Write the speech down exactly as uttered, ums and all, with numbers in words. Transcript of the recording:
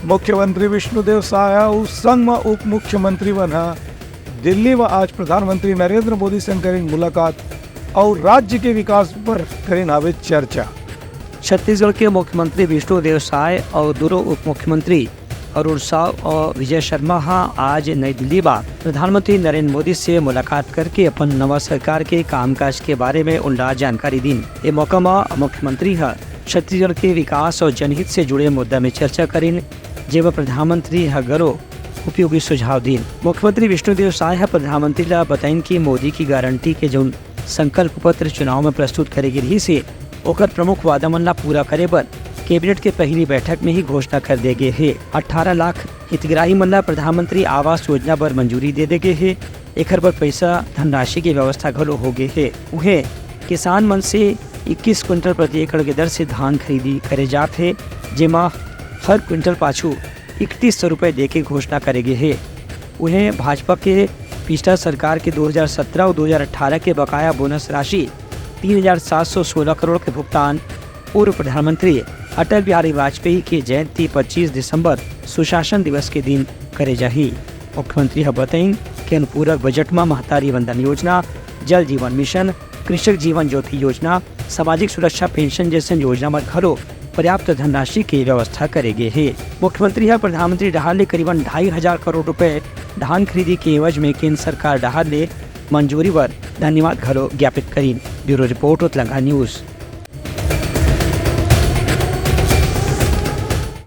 मुख्यमंत्री विष्णुदेव साय अउ संग म उप मुख्यमंत्री मन ह दिल्ली म आज प्रधानमंत्री नरेंद्र मोदी संग करिन मुलाकात अउ राज्य के विकास बर करिन हावे चर्चा। छत्तीसगढ़ के मुख्यमंत्री विष्णुदेव साय अउ दूनों उप मुख्यमंत्री अरुण साव अउ विजय शर्मा ह आज नई दिल्ली म प्रधानमंत्री नरेंद्र मोदी से मुलाकात करके अपन नवा सरकार के कामकाज के बारे में उनला जानकारी दीन। ए मौका म मुख्यमंत्री ह छत्तीसगढ़ के विकास अउ जनहित से जुड़े मुद्दा में चर्चा करिन, जेमा प्रधानमंत्री ह घलो उपयोगी सुझाव दीन। मुख्यमंत्री विष्णुदेव साय ह प्रधानमंत्री ला बताइन कि मोदी की गारंटी के जउन संकल्प पत्र चुनाव में प्रस्तुत करे गे रिहिस हे, ओकर प्रमुख वादा मन ला पूरा करे बर कैबिनेट के पहली बैठक में ही घोषणा कर दे गे हे। अट्ठारह लाख हितग्राही मन ला प्रधानमंत्री आवास योजना बर मंजूरी दे दे गे हे। एखर बर पैसा धनराशि के व्यवस्था घलो हो गे हे। उहें, किसान मन से इक्कीस क्विंटल प्रति एकड़ के दर से धान खरीदी करे जात हे, जेमा हर क्विंटल पाछू इकतीस सौ रुपए देके घोषणा करे गे हे। उहें, भाजपा के पिछला सरकार के दो हज़ार सत्रह अउ दो हज़ार अठारह के बकाया बोनस राशि तीन हज़ार सात सौ सोलह करोड़ के भुगतान पूर्व प्रधानमंत्री अटल बिहारी वाजपेयी के जयंती पच्चीस दिसंबर सुशासन दिवस के दिन करे जाही। मुख्यमंत्री ह बताइन कि अनुपूरक बजट म महतारी वंदन योजना, जल जीवन मिशन, कृषक जीवन ज्योति योजना, सामाजिक सुरक्षा पेंशन जैसन योजना म घलो पर्याप्त धनराशि के व्यवस्था करे गे हे। मुख्यमंत्री ह प्रधानमंत्री डहार ले करीबन ढाई हजार करोड़ रुपए धान खरीदी के एवज में केंद्र सरकार डहार ले मंजूरी बर धन्यवाद घलो ज्ञापित करीन। Bureau report, Utlanga news.